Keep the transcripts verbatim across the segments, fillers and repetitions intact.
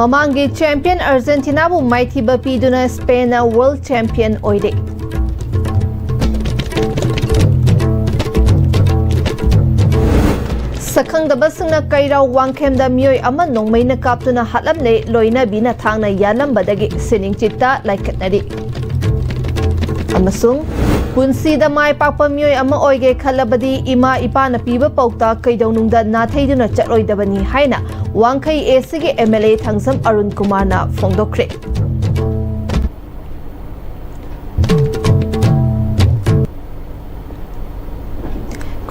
ꯃꯃꯥꯡꯒꯤ ꯆꯦꯝꯄꯤꯌꯟ ꯑꯔꯖꯦꯟꯇꯤꯅꯥꯕꯨ ꯃꯥꯏꯊꯤꯕ ꯄꯤꯗꯨꯅ ꯁ꯭ꯄꯦꯟꯅ ꯋꯥꯔꯜꯗ ꯆꯦꯝꯄꯤꯌꯟ ꯑꯣꯏꯔꯦ꯫ ꯁꯛꯈꯪꯗꯕꯁꯤꯡꯅ ꯀꯩꯔꯥꯎ ꯋꯥꯡꯈꯦꯝꯗ ꯃꯤꯑꯣꯏ ꯑꯃ ꯅꯣꯡꯃꯩꯅ ꯀꯥꯞꯇꯨꯅ ꯍꯥꯠꯂꯝꯂꯦ, ꯂꯣꯏꯅꯕꯤꯅ ꯊꯥꯡꯅ ꯌꯥꯜꯂꯝꯕꯗꯒꯤ ꯁꯤꯅꯤꯡꯆꯤꯠꯇ ꯂꯥꯏꯀꯠꯅꯔꯤ꯫ ꯑꯃꯁꯨꯡ ꯄꯨꯟꯁꯤꯗ ꯃꯥꯏ ꯄꯥꯛꯄ ꯃꯤꯑꯣꯏ ꯑꯃ ꯑꯣꯏꯒꯦ ꯈꯜꯂꯕꯗꯤ ꯏꯃꯥ ꯏꯄꯥꯅ ꯄꯤꯕ ꯄꯥꯎꯇꯥꯛ ꯀꯩꯗꯧꯅꯨꯡꯗ ꯅꯥꯊꯩꯗꯨꯅ ꯆꯠꯂꯣꯏꯗꯕꯅꯤ ꯍꯥꯏꯅ ꯋꯥꯡꯈꯩ ꯑꯦꯁꯤꯒꯤ M L A Thangjam Arun ꯀꯨꯃꯥꯔꯅ ꯐꯣꯡꯗꯣꯛꯈ꯭ꯔꯦ꯫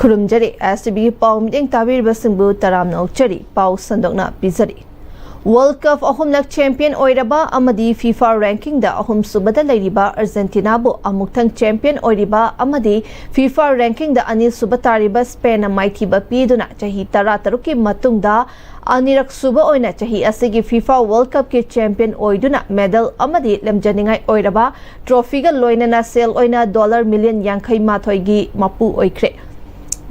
ꯈꯨꯔꯨꯝꯖꯔꯤ꯫ ꯑꯦꯁ ꯇꯤ ꯚꯤꯒꯤ ꯄꯥꯎ ꯃꯤꯠꯌꯦꯡ ꯇꯥꯕꯤꯔꯤꯕꯁꯤꯡꯕꯨ ꯇꯔꯥꯝꯅ ꯑꯣꯛꯆꯔꯤ꯫ ꯄꯥꯎ ꯁꯟꯗꯣꯛꯅ ꯄꯤꯖꯔꯤ꯫ ꯋꯥꯔꯜꯗ ꯀꯞ ꯑꯍꯨꯝꯂꯛ ꯆꯦꯝꯄꯤꯌꯟ ꯑꯣꯏꯔꯕ ꯑꯃꯗꯤ ꯐꯤꯐꯥ ꯔꯦꯡꯀꯤꯡꯗ ꯑꯍꯨꯝꯁꯨꯕꯗ ꯂꯩꯔꯤꯕ ꯑꯔꯖꯦꯟꯇꯤꯅꯥꯕꯨ ꯑꯃꯨꯛꯇꯪ ꯆꯦꯝꯄꯤꯌꯟ ꯑꯣꯏꯔꯤꯕ ꯑꯃꯗꯤ ꯐꯤꯐꯥ ꯔꯦꯡꯀꯤꯡꯗ ꯑꯅꯤꯁꯨꯕ ꯇꯥꯔꯤꯕ ꯁ꯭ꯄꯦꯟꯅ ꯃꯥꯏꯊꯤꯕ ꯄꯤꯗꯨꯅ ꯆꯍꯤ ꯇꯔꯥꯇꯔꯨꯛꯀꯤ ꯃꯇꯨꯡꯗ ꯑꯅꯤꯔꯛ ꯁꯨꯕ ꯑꯣꯏꯅ ꯆꯍꯤ ꯑꯁꯤꯒꯤ ꯐꯤꯐꯥ ꯋꯥꯔꯜꯗ ꯀꯞꯀꯤ ꯆꯦꯝꯄꯤꯌꯟ ꯑꯣꯏꯗꯨꯅ ꯃꯦꯗꯜ ꯑꯃꯗꯤ ꯂꯝꯖꯅꯤꯡꯉꯥꯏ ꯑꯣꯏꯔꯕ ꯇ꯭ꯔꯣꯐꯤꯒ ꯂꯣꯏꯅꯅ ꯁꯦꯜ ꯑꯣꯏꯅ ꯗꯣꯂꯔ ꯃꯤꯂꯤꯌꯟ ꯌꯥꯡꯈꯩ ꯃꯥꯊꯣꯏꯒꯤ ꯃꯄꯨ ꯑꯣꯏꯈ꯭ꯔꯦ꯫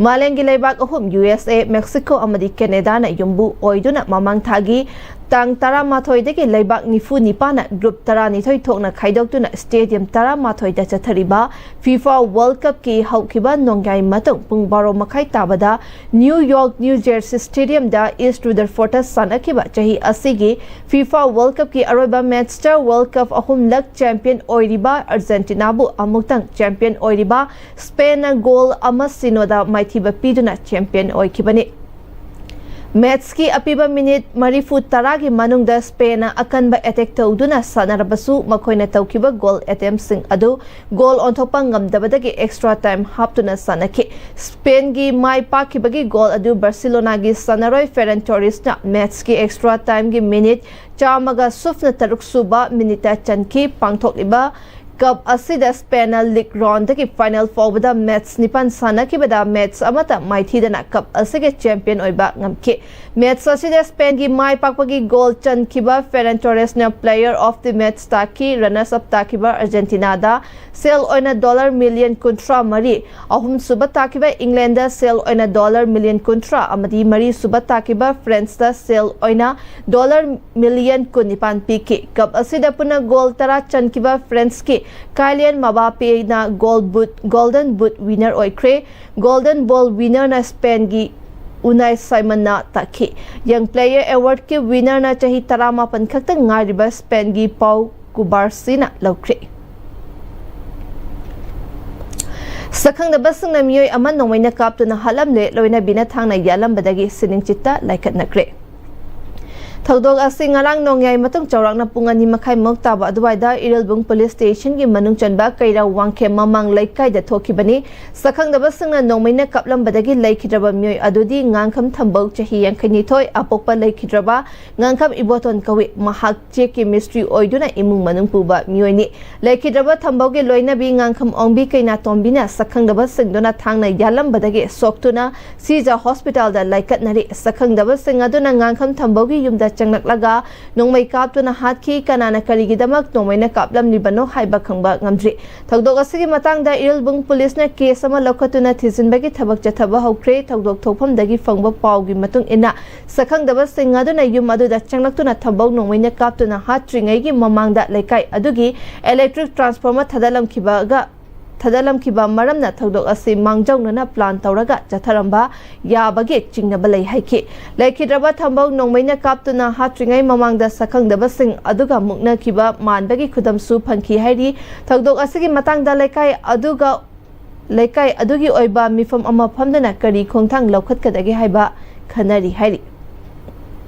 ꯃꯥꯂꯦꯝꯒꯤ ꯂꯩꯕꯥꯛ ꯑꯍꯨꯝ, ꯌꯨ ꯑꯦꯁ ꯑꯦ, ꯃꯦꯛꯁꯤꯀꯣ ꯑꯃꯗꯤ ꯀꯦꯅꯦꯗꯥꯅ ꯌꯨꯝꯕꯨ ꯑꯣꯏꯗꯨꯅ ꯃꯃꯥꯡ ꯊꯥꯒꯤ ꯇꯥꯡ ꯇꯔꯥꯃꯥꯊꯣꯏꯗꯒꯤ ꯂꯩꯕꯥꯛ ꯅꯤꯐꯨ ꯅꯤꯄꯥꯟꯅ ꯒ꯭ꯔꯨꯞ ꯇꯔꯥꯅꯤꯊꯣꯏ ꯊꯣꯛꯅ ꯈꯥꯏꯗꯣꯛꯇꯨꯅ ꯁ꯭ꯇꯦꯗꯤꯌꯝ ꯇꯔꯥꯃꯥꯊꯣꯏꯗ ꯆꯠꯊꯔꯤꯕ ꯐꯤꯐꯥ ꯋꯥꯔꯜꯗ ꯀꯞꯀꯤ ꯍꯧꯈꯤꯕ ꯅꯣꯡꯌꯥꯏ ꯃꯇꯨꯡ ꯄꯨꯡ ꯕꯥꯔꯣ ꯃꯈꯥꯏ ꯇꯥꯕꯗ ꯅ꯭ꯌꯨ ꯌꯣꯔꯛ, ꯅ꯭ꯌꯨ ꯖꯔꯁꯤ ꯁ꯭ꯇꯦꯗꯤꯌꯝꯗ ꯏꯁ ꯔꯨꯗꯔꯐꯣꯔꯗꯇ ꯁꯥꯟꯅꯈꯤꯕ ꯆꯍꯤ ꯑꯁꯤꯒꯤ ꯐꯤꯐꯥ ꯋꯥꯔꯜꯗ ꯀꯞꯀꯤ ꯑꯔꯣꯏꯕ ꯃꯦꯆꯇ ꯋꯥꯔꯜꯗ ꯀꯞ ꯑꯍꯨꯝꯂꯛ ꯆꯦꯝꯄꯤꯌꯟ ꯑꯣꯏꯔꯤꯕ ꯑꯔꯖꯦꯟꯇꯤꯅꯥꯕꯨ ꯑꯃꯨꯛꯇꯪ ꯆꯦꯝꯄꯤꯌꯟ ꯑꯣꯏꯔꯤꯕ ꯁ꯭ꯄꯦꯟꯅ ꯒꯣꯜ ꯑꯃ ꯁꯤꯅꯣꯗ ꯃꯥꯏꯊꯤꯕ ꯄꯤꯗꯨꯅ ꯆꯦꯝꯄꯤꯌꯟ ꯑꯣꯏꯈꯤꯕꯅꯤ꯫ ꯃꯦꯆꯀꯤ ꯑꯄꯤꯕ ꯃꯤꯅꯤꯠ ꯃꯔꯤꯐꯨ ꯇꯔꯥꯒꯤ ꯃꯅꯨꯡꯗ ꯁ꯭ꯄꯦꯟꯅ ꯑꯀꯟꯕ ꯑꯦꯇꯦꯛ ꯇꯧꯗꯨꯅ ꯁꯥꯟꯅꯔꯕꯁꯨ ꯃꯈꯣꯏꯅ ꯇꯧꯈꯤꯕ ꯒꯣꯜ ꯑꯦꯇꯦꯝꯁꯤꯡ ꯑꯗꯨ ꯒꯣꯜ ꯑꯣꯟꯊꯣꯛꯄ ꯉꯝꯗꯕꯗꯒꯤ ꯑꯦꯛꯁꯇ꯭ꯔꯥ ꯇꯥꯏꯝ ꯍꯥꯞꯇꯨꯅ ꯁꯥꯟꯅꯈꯤ꯫ ꯁ꯭ꯄꯦꯟꯒꯤ ꯃꯥꯏ ꯄꯥꯛꯈꯤꯕꯒꯤ ꯒꯣꯜ ꯑꯗꯨ ꯕꯥꯔꯁꯤꯂꯣꯅꯥꯒꯤ ꯁꯥꯟꯅꯔꯣꯏ ꯐꯦꯔꯟ ꯇꯣꯔꯤꯁꯅ ꯃꯦꯆꯀꯤ ꯑꯦꯛꯁꯇ꯭ꯔꯥ ꯇꯥꯏꯝꯒꯤ ꯃꯤꯅꯤꯠ ꯆꯥꯝꯃꯒ ꯁꯨꯞꯅ ꯇꯔꯨꯛ ꯁꯨꯕ ꯃꯤꯅꯤꯠꯇ ꯆꯟꯈꯤ꯫ ꯄꯥꯡꯊꯣꯛꯂꯤꯕ ꯀꯞ ꯑꯁꯤꯗ ꯁ꯭ꯄꯦꯟꯅ ꯂꯤꯒ ꯔꯥꯎꯟꯗꯒꯤ ꯐꯥꯏꯅꯦꯜ ꯐꯥꯎꯕꯗ ꯃꯦꯠꯆ ꯅꯤꯄꯥꯟ ꯁꯥꯟꯅꯈꯤꯕꯗ ꯃꯦꯠꯆ ꯑꯃꯠꯇ ꯃꯥꯏꯊꯤꯗꯅ ꯀꯞ ꯑꯁꯤꯒꯤ ꯆꯦꯝꯄꯤꯌꯟ ꯑꯣꯏꯕ ꯉꯝꯈꯤ꯫ ꯃꯦꯠꯆ ꯑꯁꯤꯗ ꯁ꯭ꯄꯦꯟꯒꯤ ꯃꯥꯏ ꯄꯥꯛꯄꯒꯤ goal ꯆꯟꯈꯤꯕ ꯐꯦꯔꯟ ꯇꯣꯔꯦꯁꯅ player of the match ꯇꯥꯈꯤ꯫ Runners up ꯇꯥꯈꯤꯕ ꯑꯔꯖꯦꯟꯇꯤꯅꯥꯗ ꯁꯦꯜ ꯑꯣꯏꯅ ꯗꯣꯂꯔ ꯃꯤꯂꯤꯌꯟ ꯀꯨꯟꯊ꯭ꯔꯥ ꯃꯔꯤ, ꯑꯍꯨꯝꯁꯨꯕ ꯇꯥꯈꯤꯕ ꯏꯪꯂꯦꯟꯗ ꯁꯦꯜ ꯑꯣꯏꯅ ꯗꯣꯂꯔ ꯃꯤꯂꯤꯌꯟ ꯀꯨꯟꯊ꯭ꯔꯥ ꯑꯃꯗꯤ ꯃꯔꯤꯁꯨꯕ ꯇꯥꯈꯤꯕ ꯐ꯭ꯔꯦꯟꯁꯇ ꯁꯦꯜ ꯑꯣꯏꯅ ꯗꯣꯂꯔ ꯃꯤꯂꯤꯌꯟ ꯀꯨꯟꯅꯤꯄꯥꯟ ꯄꯤꯈꯤ꯫ ꯀꯞ ꯑꯁꯤꯗ ꯄꯨꯟꯅ ꯒꯣꯜ ꯇꯔꯥ ꯆꯟꯈꯤꯕ ꯐ꯭ꯔꯦꯟꯁꯀꯤ ꯀꯥꯏꯂꯤꯌꯟ ꯃꯕꯥꯄꯦꯅ ꯒꯣꯜ ꯕꯨꯠ, ꯒꯣꯜꯗꯟ ꯕꯨꯠ ꯋꯤꯅꯔ ꯑꯣꯏꯈ꯭ꯔꯦ꯫ ꯒꯣꯜꯗꯟ ꯕꯣꯜ ꯋꯤꯅꯔꯅ ꯁ꯭ꯄꯦꯟꯒꯤ ꯎꯅꯥꯏ ꯁꯥꯏꯃꯟꯅ ꯇꯥꯈꯤ꯫ ꯌꯪ ꯄ꯭ꯂꯦꯌꯔ ꯑꯦꯋꯥꯔꯗꯀꯤ ꯋꯤꯅꯔꯅ ꯆꯍꯤ ꯇꯔꯥꯃꯥꯄꯟ ꯈꯛꯇ ꯉꯥꯏꯔꯤꯕ ꯁ꯭ꯄꯦꯟꯒꯤ ꯄꯥꯎ ꯀꯨꯕꯥꯔꯁꯤꯅ ꯂꯧꯈ꯭ꯔꯦ꯫ ꯁꯛꯈꯪꯗꯕꯁꯤꯡꯅ ꯃꯤꯑꯣꯏ ꯑꯃ ꯅꯣꯡꯃꯩꯅ ꯀꯥꯞꯇꯨꯅ ꯍꯥꯠꯂꯝꯂꯦ, ꯂꯣꯏꯅꯕꯤꯅ ꯊꯥꯡꯅ ꯌꯥꯜꯂꯝꯕꯗꯒꯤ ꯁꯤꯅꯤꯡ ꯆꯤꯠꯇ ꯂꯥꯏꯀꯠꯅꯈ꯭ꯔꯦ꯫ ꯊꯧꯗꯣꯛ ꯑꯁꯤ ꯉꯔꯥꯡ ꯅꯣꯡꯌꯥꯏ ꯃꯇꯨꯡ ꯆꯥꯎꯔꯥꯛꯅ ꯄꯨꯡ ꯑꯅꯤ ꯃꯈꯥꯏꯃꯨꯛ ꯇꯥꯕ ꯑꯗꯨꯋꯥꯏꯗ ꯏꯔꯤꯜꯕꯨꯡ ꯄꯨꯂꯤꯁ ꯁ꯭ꯇꯦꯁꯟꯒꯤ ꯃꯅꯨꯡ ꯆꯟꯕ ꯀꯩꯔꯥꯎ ꯋꯥꯡꯈꯦꯝ ꯃꯃꯥꯡ ꯂꯩꯀꯥꯏꯗ ꯊꯣꯛꯈꯤꯕꯅꯤ꯫ ꯁꯛꯈꯪꯗꯕꯁꯤꯡꯅ ꯅꯣꯡꯃꯩꯅ ꯀꯥꯞꯂꯝꯕꯗꯒꯤ ꯂꯩꯈꯤꯗ꯭ꯔꯕ ꯃꯤꯑꯣꯏ ꯑꯗꯨꯗꯤ ꯉꯥꯡꯈꯝ ꯊꯝꯕꯧ, ꯆꯍꯤ ꯌꯥꯡꯈꯩꯅꯤꯊꯣꯏ, ꯑꯄꯣꯛꯄ ꯂꯩꯈꯤꯗ꯭ꯔꯕ ꯉꯥꯡꯈꯝ ꯏꯕꯣꯇꯣꯟ ꯀꯧꯏ꯫ ꯃꯍꯥꯛ ꯆꯦꯛꯀꯤ ꯃꯤꯁꯇ꯭ꯔꯤ ꯑꯣꯏꯗꯨꯅ ꯏꯃꯨꯡ ꯃꯅꯨꯡ ꯄꯨꯕ ꯃꯤꯑꯣꯏꯅꯤ꯫ ꯂꯩꯈꯤꯗ꯭ꯔꯕ ꯊꯝꯕꯧꯒꯤ ꯂꯣꯏꯅꯕꯤ ꯉꯥꯡꯈꯝ ꯑꯣꯡꯕꯤ ꯀꯩꯅꯥꯇꯣꯝꯕꯤꯅ ꯁꯛꯈꯪꯗꯕꯁꯤꯡꯗꯨꯅ ꯊꯥꯡꯅ ꯌꯥꯜꯂꯝꯕꯗꯒꯤ ꯁꯣꯛꯇꯨꯅ ꯁꯤꯖ ꯍꯣꯁꯄꯤꯇꯥꯜꯗ ꯂꯥꯏꯀꯠꯅꯔꯤ꯫ ꯁꯛꯈꯪꯗꯕꯁꯤꯡ ꯑꯗꯨꯅ ꯉꯥꯡꯈꯝ ꯊꯝꯕꯧꯒꯤ ꯌꯨꯝꯗ ꯆꯪꯂꯛꯂꯒ ꯅꯣꯡꯃꯩ ꯀꯥꯞꯇꯨꯅ ꯍꯥꯠꯈꯤ꯫ ꯀꯅꯥꯅ ꯀꯔꯤꯒꯤꯗꯃꯛ ꯅꯣꯡꯃꯩꯅ ꯀꯥꯞꯂꯝꯂꯤꯕꯅꯣ ꯍꯥꯏꯕ ꯈꯪꯕ ꯉꯝꯗ꯭ꯔꯤ꯫ ꯊꯧꯗꯣꯛ ꯑꯁꯤꯒꯤ ꯃꯇꯥꯡꯗ ꯏꯔꯤꯜꯕꯨꯡ ꯄꯨꯂꯤꯁꯅ ꯀꯦꯁ ꯑꯃ ꯂꯧꯈꯠꯇꯨꯅ ꯊꯤꯖꯤꯟꯕꯒꯤ ꯊꯕꯛ ꯆꯠꯊꯕ ꯍꯧꯈ꯭ꯔꯦ꯫ ꯊꯧꯗꯣꯛ ꯊꯣꯛꯐꯝꯗꯒꯤ ꯐꯪꯕ ꯄꯥꯎꯒꯤ ꯃꯇꯨꯡ ꯏꯟꯅ, ꯁꯛꯈꯪꯗꯕꯁꯤꯡ ꯑꯗꯨꯅ ꯌꯨꯝ ꯑꯗꯨꯗ ꯆꯪꯂꯛꯇꯨꯅ ꯊꯝꯕꯧ ꯅꯣꯡꯃꯩꯅ ꯀꯥꯞꯇꯨꯅ ꯍꯥꯠꯇ꯭ꯔꯤꯉꯩꯒꯤ ꯃꯃꯥꯡꯗ ꯂꯩꯀꯥꯏ ꯑꯗꯨꯒꯤ electric transformer ꯊꯥꯗꯠꯂꯝꯈꯤꯕꯒ, ꯊꯥꯗꯠꯂꯝꯈꯤꯕ ꯃꯔꯝꯅ ꯊꯧꯗꯣꯛ ꯑꯁꯤ ꯃꯥꯡꯖꯧꯅꯅ plan ꯇꯧꯔꯒ ꯆꯠꯊꯔꯝꯕ ꯌꯥꯕꯒꯤ ꯆꯤꯡꯅꯕ ꯂꯩ ꯍꯥꯏꯈꯤ꯫ ꯂꯩꯈꯤꯗ꯭ꯔꯕ ꯊꯝꯕꯧ ꯅꯣꯡꯃꯩꯅ ꯀꯥꯞꯇꯨꯅ ꯍꯥꯠꯇ꯭ꯔꯤꯉꯩ ꯃꯃꯥꯡꯗ ꯁꯛꯈꯪꯗꯕꯁꯤꯡ ꯑꯗꯨꯒ ꯃꯨꯛꯅꯈꯤꯕ ꯃꯥꯟꯕꯒꯤ ꯈꯨꯗꯝꯁꯨ ꯐꯪꯈꯤ ꯍꯥꯏꯔꯤ꯫ ꯊꯧꯗꯣꯛ ꯑꯁꯤꯒꯤ ꯃꯇꯥꯡꯗ ꯂꯩꯀꯥꯏ ꯑꯗꯨꯒ, ꯂꯩꯀꯥꯏ ꯑꯗꯨꯒꯤ ꯑꯣꯏꯕ ꯃꯤꯐꯝ ꯑꯃ ꯐꯝꯗꯨꯅ ꯀꯔꯤ ꯈꯣꯡꯊꯥꯡ ꯂꯧꯈꯠꯀꯗꯒꯦ ꯍꯥꯏꯕ ꯈꯟꯅꯔꯤ ꯍꯥꯏꯔꯤ꯫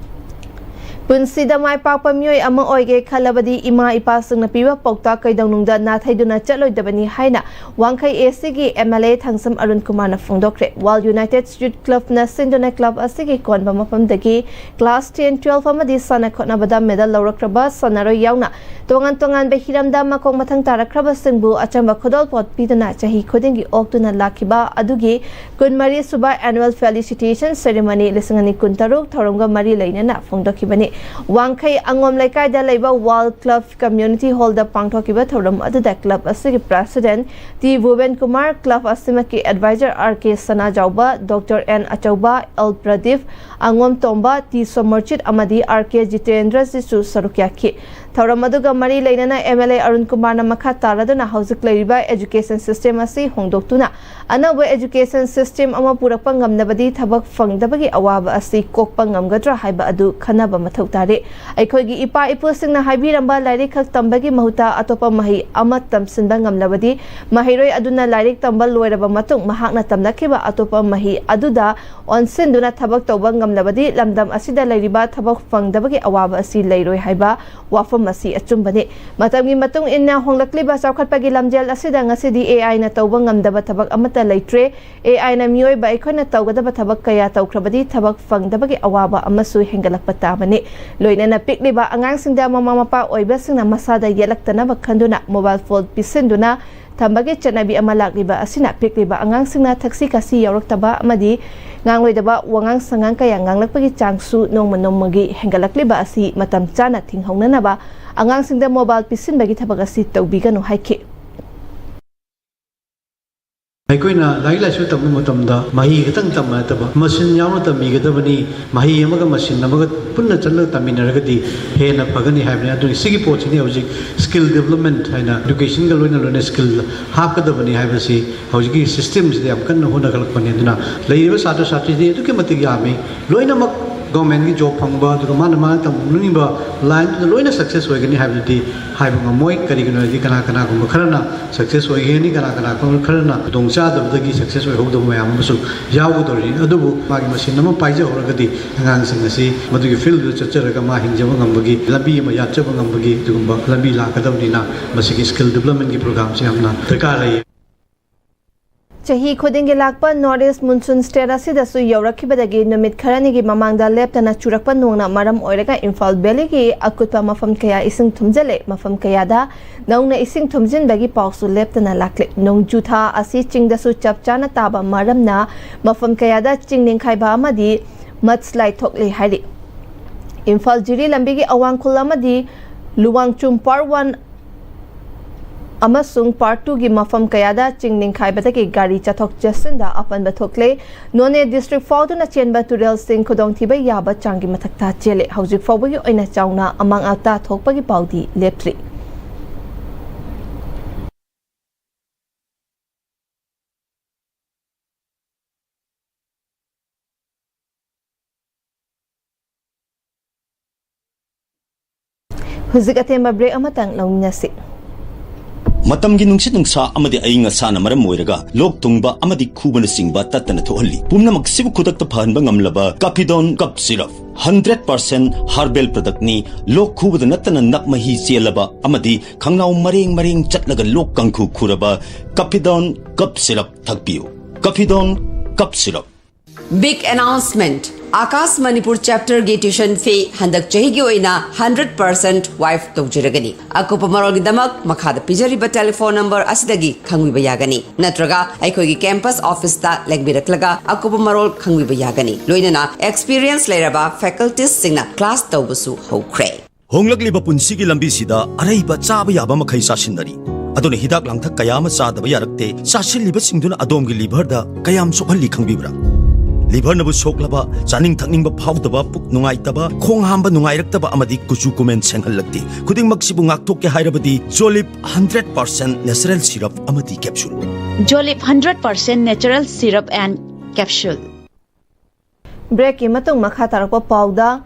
ꯄꯨꯟꯁꯤꯗ ꯃꯥꯏ ꯄꯥꯛꯄ ꯃꯤꯑꯣꯏ ꯑꯃ ꯑꯣꯏꯒꯦ ꯈꯜꯂꯕꯗꯤ ꯏꯃꯥ ꯏꯄꯥꯁꯤꯡꯅ ꯄꯤꯕ ꯄꯥꯎꯇꯥꯛ ꯀꯩꯗꯧꯅꯨꯡꯗ ꯅꯥꯊꯩꯗꯨꯅ ꯆꯠꯂꯣꯏꯗꯕꯅꯤ ꯍꯥꯏꯅ ꯋꯥꯡꯈꯩ ꯑꯦ ꯁꯤꯒꯤ ꯑꯦꯝ ꯑꯦꯜ ꯑꯦ ꯊꯥꯡꯁꯝ ꯑꯔꯨꯟ ꯀꯨꯃꯥꯔꯅ ꯐꯣꯡꯗꯣꯛꯈ꯭ꯔꯦ꯫ ꯋꯥꯔꯜ ꯌꯨꯅꯥꯏꯇꯦꯗ ꯌꯨꯠ ꯀ꯭ꯂꯕꯅ ꯁꯤꯟꯗꯨꯅ ꯀ꯭ꯂꯕ ꯑꯁꯤꯒꯤ ꯀꯣꯟꯕ ꯃꯐꯝꯗꯒꯤ ꯀ꯭ꯂꯥꯁ ꯇꯦꯟ, ꯇꯨꯋꯦꯜꯐ ꯑꯃꯗꯤ ꯁꯥꯟꯅ ꯈꯣꯠꯅꯕꯗ ꯃꯦꯗꯜ ꯂꯧꯔꯛꯈ꯭ꯔꯕ ꯁꯥꯟꯅꯔꯣꯏ ꯌꯥꯎꯅ ꯇꯣꯉꯥꯟ ꯇꯣꯉꯥꯟꯕ ꯍꯤꯔꯝꯗ ꯃꯈꯣꯡ ꯃꯊꯪ ꯇꯥꯔꯛꯈ꯭ꯔꯕꯁꯤꯡꯕꯨ ꯑꯆꯝꯕ ꯈꯨꯗꯣꯜꯄꯣꯠ ꯄꯤꯗꯨꯅ ꯆꯍꯤ ꯈꯨꯗꯤꯡꯒꯤ ꯑꯣꯛꯇꯨꯅ ꯂꯥꯛꯈꯤꯕ ꯑꯗꯨꯒꯤ ꯀꯨꯟꯃꯔꯤ ꯁꯨꯕ Annual Felicitation Ceremony ꯂꯤꯁꯤꯡ ꯑꯅꯤ ꯀꯨꯟꯇꯔꯨꯛ ꯊꯧꯔꯝꯒ ꯃꯔꯤ ꯂꯩꯅꯅ ꯐꯣꯡꯗꯣꯛꯈꯤꯕꯅꯤ꯫ ꯋꯥꯡꯈꯩ ꯑꯉꯣꯝ ꯂꯩꯀꯥꯏꯗ ꯂꯩꯕ ꯋꯥꯔꯜ ꯀ꯭ꯂꯕ ꯀꯝꯃ꯭ꯌꯨꯅꯤꯇꯤ ꯍꯣꯜꯗ ꯄꯥꯡꯊꯣꯛꯈꯤꯕ ꯊꯧꯔꯝ ꯑꯗꯨꯗ ꯀ꯭ꯂꯕ ꯑꯁꯤꯒꯤ president T Bhuben Kumar, club ꯑꯁꯤꯃꯛꯀꯤ adviser R K Sanajaoba, doctor N Achouba, L Pradip, ꯑꯉꯣꯝ ꯇꯣꯝꯕ, ꯇꯤ ꯁꯣꯃꯔꯖꯤꯠ ꯑꯃꯗꯤ ꯑꯥꯔ ꯀꯦ ꯖꯤꯇꯦꯟꯗ꯭ꯔꯖꯤꯠꯁꯨ ꯁꯔꯨꯛ ꯌꯥꯈꯤ꯫ ꯊꯧꯔꯝ ꯑꯗꯨꯒ ꯃꯔꯤ ꯂꯩꯅꯅ ꯑꯦꯝ ꯑꯦꯜ ꯑꯦ ꯑꯔꯨꯟ ꯀꯨꯃꯥꯔꯅ ꯃꯈꯥ ꯇꯥꯔꯗꯨꯅ ꯍꯧꯖꯤꯛ ꯂꯩꯔꯤꯕ ꯑꯦꯖꯨꯀꯦꯁꯟ ꯁꯤꯁꯇꯦꯝ ꯑꯁꯤ ꯍꯣꯡꯗꯣꯛꯇꯨꯅ ꯑꯅꯧꯕ ꯑꯦꯖꯨꯀꯦꯁꯟ ꯁꯤꯁꯇꯦꯝ ꯑꯃ ꯄꯨꯔꯛꯄ ꯉꯝꯂꯕꯗꯤ ꯊꯕꯛ ꯐꯪꯗꯕꯒꯤ ꯑꯋꯥꯕ ꯑꯁꯤ ꯀꯣꯛꯄ ꯉꯝꯒꯗ꯭ꯔꯥ ꯍꯥꯏꯕ ꯑꯗꯨ ꯈꯟꯅꯕ ꯃꯊꯧ ꯇꯥꯔꯦ꯫ ꯑꯩꯈꯣꯏꯒꯤ ꯏꯄꯥ ꯏꯄꯨꯁꯤꯡꯅ ꯍꯥꯏꯕꯤꯔꯝꯕ ꯂꯥꯏꯔꯤꯛ ꯈꯛ ꯇꯝꯕꯒꯤ ꯃꯍꯨꯠꯇ ꯑꯇꯣꯞꯄ ꯃꯍꯩ ꯑꯃ ꯇꯝꯁꯤꯟꯕ ꯉꯝꯂꯕꯗꯤ ꯃꯍꯩꯔꯣꯏ ꯑꯗꯨꯅ ꯂꯥꯏꯔꯤꯛ ꯇꯝꯕ ꯂꯣꯏꯔꯕ ꯃꯇꯨꯡ ꯃꯍꯥꯛꯅ ꯇꯝꯂꯛꯈꯤꯕ ꯑꯇꯣꯞꯄ ꯃꯍꯩ ꯑꯗꯨꯗ ꯑꯣꯟꯁꯤꯟꯗꯨꯅ ꯊꯕꯛ ꯇꯧꯕ ꯉꯝꯂꯕꯗꯤ ꯂꯝꯗꯝ ꯑꯁꯤꯗ ꯂꯩꯔꯤꯕ ꯊꯕꯛ ꯐꯪꯗꯕꯒꯤ ꯑꯋꯥꯕ ꯑꯁꯤ ꯂꯩꯔꯣꯏ ꯍꯥꯏꯕ ꯋꯥꯐꯝ ꯑꯁꯤ ꯑꯆꯨꯝꯕꯅꯤ꯫ ꯃꯇꯝꯒꯤ ꯃꯇꯨꯡ ꯏꯟꯅ ꯍꯣꯡꯂꯛꯂꯤꯕ ꯆꯥꯎꯈꯠꯄꯒꯤ ꯂꯝꯖꯦꯜ ꯑꯁꯤꯗ ꯉꯁꯤꯗꯤ ꯑꯦ ꯑꯥꯏꯅ ꯇꯧꯕ ꯉꯝꯗꯕ ꯊꯕꯛ ꯑꯃꯠꯇ ꯂꯩꯇ꯭ꯔꯦ꯫ ꯑꯦ ꯑꯥꯏꯅ ꯃꯤꯑꯣꯏꯕ ꯑꯩꯈꯣꯏꯅ ꯇꯧꯒꯗꯕ ꯊꯕꯛ ꯀꯌꯥ ꯇꯧꯈ꯭ꯔꯕꯗꯤ ꯊꯕꯛ ꯐꯪꯗꯕꯒꯤ ꯑꯋꯥꯕ ꯑꯃꯁꯨ ꯍꯦꯟꯒꯠꯂꯛꯄ ꯇꯥꯕꯅꯤ꯫ ꯂꯣꯏꯅꯅ ꯄꯤꯛꯂꯤꯕ ꯑꯉꯥꯡꯁꯤꯡꯗ ꯃꯃꯥ ꯃꯄꯥ ꯑꯣꯏꯕꯁꯤꯡꯅ ꯃꯁꯥꯗ ꯌꯦꯠꯂꯛꯇꯅꯕ ꯈꯟꯗꯨꯅ ꯃꯣꯕꯥꯏꯜ ꯐꯣꯟ ꯄꯤꯁꯤꯟꯗꯨꯅ ꯊꯝꯕꯒꯤ ꯆꯠꯅꯕꯤ ꯑꯃ ꯂꯥꯛꯂꯤꯕ ꯑꯁꯤꯅ ꯄꯤꯛꯂꯤꯕ ꯑꯉꯥꯡꯁꯤꯡꯅ ꯊꯛꯁꯤ ꯈꯥꯁꯤ ꯌꯥꯎꯔꯛꯇꯕ ꯑꯃꯗꯤ ꯉꯥꯡꯂꯣꯏꯗꯕ ꯋꯥꯉꯥꯡ ꯁꯉꯥꯡ ꯀꯌꯥ ꯉꯥꯡꯂꯛꯄꯒꯤ ꯆꯥꯡꯁꯨ ꯅꯣꯡꯃ ꯅꯣꯡꯃꯒꯤ ꯍꯦꯟꯒꯠꯂꯛꯂꯤꯕ ꯑꯁꯤ ꯃꯇꯝ ꯆꯥꯅ ꯊꯤꯡꯍꯧꯅꯅꯕ ꯑꯉꯥꯡꯁꯤꯡꯗ ꯃꯣꯕꯥꯏꯜ ꯄꯤꯁꯤꯟꯕꯒꯤ ꯊꯕꯛ ꯑꯁꯤ ꯇꯧꯕꯤꯒꯅꯨ ꯍꯥꯏꯈꯤ꯫ ꯑꯩꯈꯣꯏꯅ ꯂꯥꯏꯔꯤꯛ ꯂꯥꯏꯁꯨ ꯇꯝꯕ ꯃꯇꯝꯗ ꯃꯍꯩ ꯈꯛꯇꯪ ꯇꯝꯕ ꯅꯠꯇꯕ ꯃꯁꯤꯟ ꯌꯥꯎꯅ ꯇꯝꯕꯤꯒꯗꯕꯅꯤ꯫ ꯃꯍꯩ ꯑꯃꯒ ꯃꯁꯤꯟ ꯑꯃꯒ ꯄꯨꯟꯅ ꯆꯠꯂꯒ ꯇꯝꯃꯤꯟꯅꯔꯒꯗꯤ ꯍꯦꯟꯅ ꯐꯒꯅꯤ ꯍꯥꯏꯕꯅꯤ꯫ ꯑꯗꯨꯅ ꯁꯤꯒꯤ ꯄꯣꯠꯁꯤꯅꯤ ꯍꯧꯖꯤꯛ skill development ꯍꯥꯏꯅ educationꯒ ꯂꯣꯏꯅ ꯂꯣꯏꯅ skill ꯍꯥꯞꯀꯗꯕꯅꯤ ꯍꯥꯏꯕꯁꯤ ꯍꯧꯖꯤꯛꯀꯤ systemꯁꯤꯗ ꯌꯥꯝ ꯀꯟꯅ ꯍꯣꯠꯅꯈꯠꯂꯛꯄꯅꯤ꯫ ꯑꯗꯨꯅ ꯂꯩꯔꯤꯕ ꯁꯥꯇ꯭ꯔ ꯁꯥꯇ꯭ꯔꯤꯗꯤ ꯑꯗꯨꯛꯀꯤ ꯃꯇꯤꯛ ꯌꯥꯝꯃꯤ꯫ ꯂꯣꯏꯅꯃꯛ ꯒꯣꯔꯃꯦꯟꯒꯤ ꯖꯣꯕ ꯐꯪꯕ, ꯑꯗꯨꯒ ꯃꯥꯅ ꯃꯥꯅ ꯇꯝꯅꯤꯡꯕ ꯂꯥꯏꯟꯗꯨꯗ ꯂꯣꯏꯅ ꯁꯛꯁꯦꯁ ꯑꯣꯏꯒꯅꯤ ꯍꯥꯏꯕꯗꯨꯗꯤ ꯍꯥꯏꯕ ꯉꯝꯃꯣꯏ꯫ ꯀꯔꯤꯒꯤꯅꯣ ꯍꯥꯏꯔꯗꯤ ꯀꯅꯥ ꯀꯅꯥꯒꯨꯝꯕ ꯈꯔꯅ ꯁꯛꯁꯦꯁ ꯑꯣꯏꯒꯅꯤ, ꯀꯅꯥ ꯀꯅꯥꯒꯨꯝꯕ ꯈꯔꯅ ꯈꯨꯗꯣꯡꯆꯥꯗꯕꯗꯒꯤ ꯁꯛꯁꯦꯁ ꯑꯣꯏꯍꯧꯗꯕ ꯃꯌꯥꯝ ꯑꯃꯁꯨ ꯌꯥꯎꯒꯗꯧꯔꯤꯅꯤ꯫ ꯑꯗꯨꯕꯨ ꯃꯥꯒꯤ ꯃꯁꯤꯟ ꯑꯃ ꯄꯥꯏꯖꯍꯧꯔꯒꯗꯤ ꯑꯉꯥꯡꯁꯤꯡ ꯑꯁꯤ ꯃꯗꯨꯒꯤ ꯐꯤꯜꯗꯨꯗ ꯆꯠꯆꯔꯒ ꯃꯥ ꯍꯤꯡꯖꯕ ꯉꯝꯕꯒꯤ ꯂꯝꯕꯤ ꯑꯃ ꯌꯥꯠꯆꯕ ꯉꯝꯕꯒꯤ ꯑꯗꯨꯒꯨꯝꯕ ꯂꯝꯕꯤ ꯂꯥꯛꯀꯗꯕꯅꯤꯅ ꯃꯁꯤꯒꯤ ꯁ꯭ꯀꯤꯜ ꯗꯤꯕ꯭ꯂꯞꯃꯦꯟꯒꯤ ꯄ꯭ꯔꯣꯒ꯭ꯔꯥꯝꯁꯤ ꯌꯥꯝꯅ ꯗꯔꯀꯥꯔ ꯂꯩ꯫ ꯆꯍꯤ ꯈꯨꯗꯤꯡꯒꯤ ꯂꯥꯛꯄ ꯅꯣꯔꯠ ꯏꯁ ꯃꯨꯟꯁꯨꯟ ꯁ꯭ꯇꯦꯠ ꯑꯁꯤꯗꯁꯨ ꯌꯧꯔꯛꯈꯤꯕꯗꯒꯤ ꯅꯨꯃꯤꯠ ꯈꯔꯅꯤꯒꯤ ꯃꯃꯥꯡꯗ ꯂꯦꯞꯇꯅ ꯆꯨꯔꯛꯄ ꯅꯣꯡꯅ ꯃꯔꯝ ꯑꯣꯏꯔꯒ ꯏꯝꯐꯥꯜ ꯚꯦꯂꯤꯒꯤ ꯑꯀꯨꯠꯄ ꯃꯐꯝ ꯀꯌꯥ ꯏꯁꯤꯡ ꯊꯨꯝꯖꯤꯜꯂꯦ꯫ ꯃꯐꯝ ꯀꯌꯥꯗ ꯅꯧꯅ ꯏꯁꯤꯡ ꯊꯨꯝꯖꯤꯟꯕꯒꯤ ꯄꯥꯎꯁꯨ ꯂꯦꯞꯇꯅ ꯂꯥꯛꯂꯦ꯫ ꯅꯣꯡꯖꯨ ꯊꯥ ꯑꯁꯤ ꯆꯤꯡꯗꯁꯨ ꯆꯞ ꯆꯥꯅ ꯇꯥꯕ ꯃꯔꯝꯅ ꯃꯐꯝ ꯀꯌꯥꯗ ꯆꯤꯡ ꯅꯤꯡꯈꯥꯏꯕ ꯑꯃꯗꯤ ꯃꯗꯁ꯭ꯂꯥꯏꯗ ꯊꯣꯛꯂꯦ ꯍꯥꯏꯔꯤ꯫ ꯏꯝꯐꯥꯜ ꯖꯤꯔꯤ ꯂꯝꯕꯤꯒꯤ ꯑꯋꯥꯡ ꯈꯨꯜ ꯑꯃꯗꯤ ꯂꯨꯋꯥꯡꯆꯨꯝ ꯄꯥꯔꯠ ꯋꯥꯟ ꯑꯃꯁꯨꯡ ꯄꯥꯔꯠ ꯇꯨꯒꯤ ꯃꯐꯝ ꯀꯌꯥꯗ ꯆꯤꯡ ꯅꯤꯡꯈꯥꯏꯕꯗꯒꯤ ꯒꯥꯔꯤ ꯆꯠꯊꯣꯛ ꯆꯠꯁꯤꯟꯗ ꯑꯄꯟꯕ ꯊꯣꯛꯂꯦ꯫ ꯅꯣꯅꯦ ꯗꯤꯁꯇ꯭ꯔꯤꯛ ꯐꯥꯎꯗꯨꯅ ꯆꯦꯟꯕ ꯇꯨꯔꯦꯜꯁꯤꯡ ꯈꯨꯗꯣꯡꯊꯤꯕ ꯌꯥꯕ ꯆꯥꯡꯒꯤ ꯃꯊꯛꯇ ꯆꯦꯜꯂꯦ꯫ ꯍꯧꯖꯤꯛ ꯐꯥꯎꯕꯒꯤ ꯑꯣꯏꯅ ꯆꯥꯎꯅ ꯑꯃꯥꯡ ꯑꯇꯥ ꯊꯣꯛꯄꯒꯤ ꯄꯥꯎꯗꯤ ꯂꯦꯞꯇ꯭ꯔꯤ꯫ ꯍꯧꯖꯤꯛ ꯑꯇꯦꯟꯕ ꯕ꯭ꯔꯦꯛ ꯑꯃꯇꯪ ꯂꯧꯃꯤꯟꯅꯁꯤ꯫ ꯃꯇꯝꯒꯤ ꯅꯨꯡꯁꯤꯠ ꯅꯨꯡꯁꯥ ꯑꯃꯗꯤ ꯑꯏꯪ ꯑꯁꯥꯅ ꯃꯔꯝ ꯑꯣꯏꯔꯒ ꯂꯣꯛ ꯊꯨꯡꯕ ꯑꯃꯗꯤ ꯈꯨꯕꯅꯆꯤꯡꯕ ꯇꯠꯇꯅ ꯊꯣꯛꯍꯜꯂꯤ꯫ ꯄꯨꯝꯅꯃꯛꯁꯤꯕꯨ ꯈꯨꯗꯛꯇ ꯐꯍꯟꯕ ꯉꯝꯂꯕ ꯀꯥꯐꯤꯗꯣꯟ cough syrup. Hundred percent herbal ꯄ꯭ꯔꯗꯛꯅꯤ꯫ ꯂꯣꯛ ꯈꯨꯕꯗ ꯅꯠꯇꯅ ꯅꯞ ꯃꯍꯤ ꯆꯦꯜꯂꯕ ꯑꯃꯗꯤ ꯈꯪꯅꯥꯎ ꯃꯔꯦꯡ ꯃꯔꯦꯡ ꯆꯠꯂꯒ ꯂꯣꯛ ꯀꯥꯡꯈꯨ ꯈꯨꯔꯕ ꯀꯥꯐꯤꯗꯣꯟ ꯀꯞ ꯁꯤꯔꯞ ꯊꯛꯄꯤꯌꯨ꯫ ꯀꯥꯐꯤꯗꯣꯟ cough syrup. Big announcement! Akash Manipur ꯆꯦꯞꯇꯔꯒꯤ ꯇ꯭ꯌꯨꯁꯟ ꯐꯤ ꯍꯟꯗꯛ ꯆꯍꯤꯒꯤ ꯑꯣꯏꯅ ꯍꯟꯗ꯭ꯔꯦꯠ ꯄꯥꯔꯁꯦꯟ ꯋꯥꯏꯞ ꯇꯧꯖꯔꯒꯅꯤ꯫ ꯑꯀꯨꯞꯄ ꯃꯔꯣꯜꯒꯤꯗꯃꯛ ꯃꯈꯥꯗ ꯄꯤꯖꯔꯤꯕ ꯇꯦꯂꯤꯐꯣꯟ ꯅꯝꯕꯔ ꯑꯁꯤꯗꯒꯤ ꯈꯪꯕꯤꯕ ꯌꯥꯒꯅꯤ, ꯅꯠꯇ꯭ꯔꯒ ꯑꯩꯈꯣꯏꯒꯤ ꯀꯦꯝꯄꯁ ꯑꯣꯐꯤꯁꯇ ꯂꯦꯡꯕꯤꯔꯛꯂꯒ ꯑꯀꯨꯞꯄ ꯃꯔꯣꯜ ꯈꯪꯕꯤꯕ ꯌꯥꯒꯅꯤ꯫ ꯂꯣꯏꯅꯅ ꯑꯦꯛꯁꯄꯤꯔꯤꯌꯟꯁ ꯂꯩꯔꯕ ꯐꯦꯀꯜꯇꯤꯁꯁꯤꯡꯅ ꯀ꯭ꯂꯥꯁ ꯇꯧꯕꯁꯨ ꯍꯧꯈ꯭ꯔꯦ꯫ ꯍꯣꯡꯂꯛꯂꯤꯕ ꯄꯨꯟꯁꯤꯒꯤ ꯂꯝꯕꯤꯁꯤꯗ ꯑꯔꯩꯕ ꯆꯥꯕ ꯌꯥꯕ ꯃꯈꯩ ꯆꯥꯁꯤꯟꯅꯔꯤ꯫ ꯑꯗꯨꯅ ꯍꯤꯗꯥꯛ ꯂꯥꯡꯊꯛ ꯀꯌꯥ ꯑꯃ ꯆꯥꯗꯕ ꯌꯥꯔꯛꯇꯦ꯫ ꯆꯥꯁꯤꯜꯂꯤꯕꯁꯤꯡꯗꯨꯅ ꯑꯗꯣꯝꯒꯤ ꯂꯤꯚꯔꯗ ꯀꯌꯥꯝ ꯁꯣꯛꯍꯜꯂꯤ ꯈꯪꯕꯤꯕ꯭ꯔꯥ? ꯂꯤꯚꯔꯅꯕꯨ ꯁꯣꯛꯂꯕ, ꯆꯥꯅꯤꯡ ꯊꯛꯅꯤꯡꯕ ꯐꯥꯎꯗꯕ, ꯄꯨꯛ ꯅꯨꯡꯉꯥꯏꯇꯕ, ꯈꯣꯡ ꯍꯥꯝꯕ ꯅꯨꯡꯉꯥꯏꯔꯛꯇꯕ ꯑꯃꯗꯤ ꯀꯨꯆꯨ ꯀꯨꯃꯦꯟ ꯁꯦꯡꯍꯜꯂꯛꯇꯦ꯫ ꯈꯨꯗꯤꯡꯃꯛꯁꯤꯕꯨ ꯉꯥꯛꯊꯣꯛꯀꯦ ꯍꯥꯏꯔꯕꯗꯤ ꯖꯣꯂꯤꯞ ꯍꯟꯗ꯭ꯔꯦꯠ ꯄꯥꯔꯁꯦꯟ ꯅꯦꯆꯔꯦꯜ ꯁꯤꯔꯞ ꯑꯃꯗꯤ capsule. Jolip hundred percent natural syrup and capsule. ꯕ꯭ꯔꯦꯛꯀꯤ ꯃꯇꯨꯡ ꯃꯈꯥ ꯇꯥꯔꯛꯄ ꯄꯥꯎꯗ,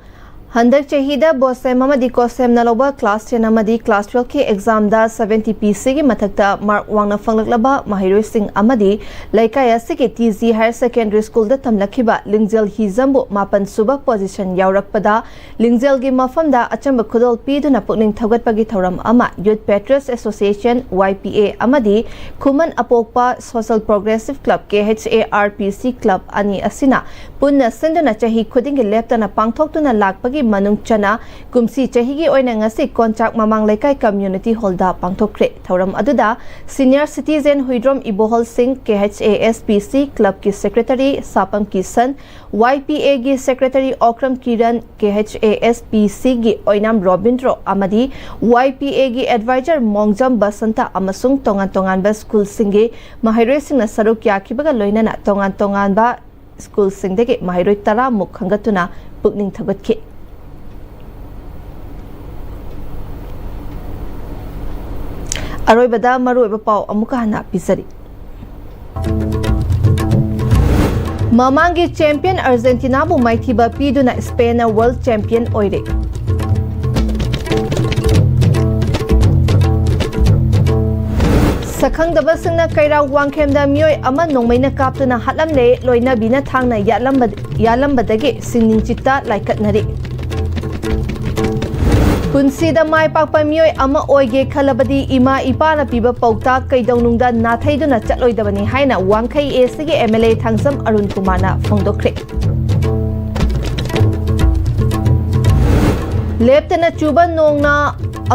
ꯍꯟꯗꯛ ꯆꯍꯤꯗ ꯕꯣꯁꯦꯝ ꯑꯃꯗꯤ ꯀꯣꯁꯦꯝꯅ ꯂꯧꯕ ꯀ꯭ꯂꯥꯁ ꯇꯦꯟ ꯑꯃꯗꯤ ꯀ꯭ꯂꯥꯁ ꯇꯨꯋꯦꯜꯐꯀꯤ ꯑꯦꯛꯖꯥꯝꯗ ꯁꯚꯦꯟꯇꯤ ꯄꯤ ꯁꯤꯒꯤ ꯃꯊꯛꯇ ꯃꯥꯔꯛ ꯋꯥꯡꯅ ꯐꯪꯂꯛꯂꯕ ꯃꯍꯩꯔꯣꯏꯁꯤꯡ ꯑꯃꯗꯤ ꯂꯩꯀꯥꯏ ꯑꯁꯤꯒꯤ ꯇꯤ ꯖꯤ ꯍꯥꯌꯔ ꯁꯦꯀꯦꯟꯗꯔꯤ ꯁ꯭ꯀꯨꯜꯗ ꯇꯝꯂꯛꯈꯤꯕ ꯂꯤꯡꯖꯦꯜ ꯍꯤꯖꯝꯕꯨ ꯃꯥꯄꯟ ꯁꯨꯕ ꯄꯣꯖꯤꯁꯟ ꯌꯥꯎꯔꯛꯄꯗ ꯂꯤꯡꯖꯦꯜꯒꯤ ꯃꯐꯝꯗ ꯑꯆꯝꯕ ꯈꯨꯗꯣꯜ ꯄꯤꯗꯨꯅ ꯄꯨꯛꯅꯤꯡ ꯊꯧꯒꯠꯄꯒꯤ ꯊꯧꯔꯝ ꯑꯃ ꯌꯨꯠ ꯄꯦꯇ꯭ꯔꯤꯌꯠꯁ ꯑꯦꯁꯣꯁꯤꯌꯦꯁꯟ, ꯋꯥꯏ ꯄꯤ ꯑꯦ, ꯑꯃꯗꯤ ꯈꯨꯃꯟ ꯑꯄꯣꯛꯄ social progressive club, K H A R P C club ꯑꯅꯤ ꯑꯁꯤꯅ ꯄꯨꯟꯅ ꯁꯤꯟꯗꯨꯅ ꯆꯍꯤ ꯈꯨꯗꯤꯡꯒꯤ ꯂꯦꯞꯇꯅ ꯄꯥꯡꯊꯣꯛꯇꯨꯅ ꯂꯥꯛꯄꯒꯤ ꯃꯅꯨꯡ ꯆꯟꯅ ꯀꯨꯝꯁꯤ ꯆꯍꯤꯒꯤ ꯑꯣꯏꯅ ꯉꯁꯤ ꯀꯣꯟꯆꯥꯛ ꯃꯃꯥꯡ ꯂꯩꯀꯥꯏ ꯀꯝꯃ꯭ꯌꯨꯅꯤꯇꯤ ꯍꯣꯜꯗ ꯄꯥꯡꯊꯣꯛꯈ꯭ꯔꯦ꯫ ꯊꯧꯔꯝ ꯑꯗꯨꯗ ꯁꯤꯅꯤꯌꯔ ꯁꯤꯇꯤꯖꯦꯟ ꯍꯨꯏꯗ꯭ꯔꯣꯝ ꯏꯕꯣꯍꯜ ꯁꯤꯡ, ꯀꯦ ꯑꯩꯆ ꯑꯦ ꯑꯦꯁ ꯄꯤ ꯁꯤ ꯀ꯭ꯂꯕꯀꯤ ꯁꯦꯀ꯭ꯔꯦꯇꯔꯤ ꯁꯥꯄꯝ ꯀꯤꯁꯟ, ꯋꯥꯏ ꯄꯤ ꯑꯦꯒꯤ secretary Okram Kiran, K H A S P ꯁꯤꯒꯤ ꯑꯣꯏꯅꯥꯝ ꯔꯣꯕꯤꯟꯗ꯭ꯔꯣ ꯑꯃꯗꯤ ꯋꯥꯏ ꯄꯤ ꯑꯦꯒꯤ ꯑꯦꯗꯚꯥꯏꯖꯔ ꯃꯣꯡꯖꯝ ꯕꯁꯟꯇ ꯑꯃꯁꯨꯡ ꯇꯣꯉꯥꯟ ꯇꯣꯉꯥꯟꯕ ꯁ꯭ꯀꯨꯜꯁꯤꯡꯒꯤ ꯃꯍꯩꯔꯣꯏꯁꯤꯡꯅ ꯁꯔꯨꯛ ꯌꯥꯈꯤꯕꯒ ꯂꯣꯏꯅꯅ ꯇꯣꯉꯥꯟ ꯇꯣꯉꯥꯟꯕ ꯁ꯭ꯀꯨꯜꯁꯤꯡꯗꯒꯤ ꯃꯍꯩꯔꯣꯏ ꯇꯔꯥꯃꯨꯛ ꯈꯟꯒꯠꯇꯨꯅ ꯄꯨꯛꯅꯤꯡ ꯊꯧꯒꯠꯈꯤ꯫ ꯑꯔꯣꯏꯕꯗ ꯃꯔꯨꯑꯣꯏꯕ ꯄꯥꯎ ꯑꯃꯨꯛꯀ ꯍꯟꯅ ꯄꯤꯖꯔꯤ꯫ ꯃꯃꯥꯡꯒꯤ ꯆꯦꯝꯄꯤꯌꯟ ꯑꯥꯔꯖꯦꯟꯇꯤꯅꯥꯕꯨ ꯃꯥꯏꯊꯤꯕ ꯄꯤꯗꯨꯅ ꯁ꯭ꯄꯦꯟꯅ ꯋꯥꯔꯜꯗ ꯆꯦꯝꯄꯤꯌꯟ ꯑꯣꯏꯔꯦ꯫ ꯁꯛꯈꯪꯗꯕꯁꯤꯡꯅ ꯀꯩꯔꯥꯎ ꯋꯥꯡꯈꯦꯝꯗ ꯃꯤꯑꯣꯏ ꯑꯃ ꯅꯣꯡꯃꯩꯅ ꯀꯥꯞꯇꯨꯅ ꯍꯥꯠꯂꯝꯂꯦ, ꯂꯣꯏꯅꯕꯤꯅ ꯊꯥꯡꯅ ꯌꯥꯠꯂꯝꯕ-, ꯌꯥꯜꯂꯝꯕꯗꯒꯤ ꯁꯤꯡꯅꯤꯡ ꯆꯤꯠꯇ ꯂꯥꯏꯀꯠꯅꯔꯤ꯫ ꯄꯨꯟꯁꯤꯗ ꯃꯥꯏ ꯄꯥꯛꯄ ꯃꯤꯑꯣꯏ ꯑꯃ ꯑꯣꯏꯒꯦ ꯈꯜꯂꯕꯗꯤ ꯏꯃꯥ ꯏꯄꯥꯅ ꯄꯤꯕ ꯄꯥꯎꯇꯥꯛ ꯀꯩꯗꯧꯅꯨꯡꯗ ꯅꯥꯊꯩꯗꯨꯅ ꯆꯠꯂꯣꯏꯗꯕꯅꯤ ꯍꯥꯏꯅ ꯋꯥꯡꯈꯩ ꯑꯦ ꯁꯤꯒꯤ M L A Thangjam Arun ꯀꯨꯃꯥꯔꯅ ꯐꯣꯡꯗꯣꯛꯈ꯭ꯔꯦ꯫ ꯂꯦꯞꯇꯅ ꯆꯨꯕ ꯅꯣꯡꯅ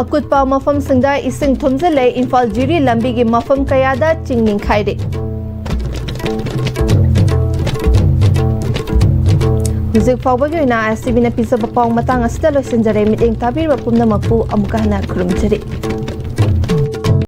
ꯑꯀꯨꯠꯄ ꯃꯐꯝꯁꯤꯡꯗ ꯏꯁꯤꯡ ꯊꯨꯝꯖꯤꯜꯂꯦ꯫ ꯏꯝꯐꯥꯜ ꯖꯤꯔꯤ ꯂꯝꯕꯤꯒꯤ ꯃꯐꯝ ꯀꯌꯥꯗ ꯆꯤꯡ ꯅꯤꯡꯈꯥꯏꯔꯦ꯫ ꯍꯧꯖꯤꯛ ꯐꯥꯎꯕꯒꯤ ꯑꯣꯏꯅ ꯑꯦꯁ ꯇꯤ ꯚꯤꯅ ꯄꯤꯖꯕ ꯄꯥꯎ ꯃꯇꯥꯡ ꯑꯁꯤꯗ ꯂꯣꯏꯁꯤꯟꯖꯔꯦ꯫ ꯃꯤꯠꯌꯦꯡ ꯇꯥꯕꯤꯔꯤꯕ ꯄꯨꯝꯅꯃꯛꯄꯨ ꯑꯃꯨꯛꯀ ꯍꯟꯅ ꯈꯨꯔꯨꯝꯖꯔꯤ꯫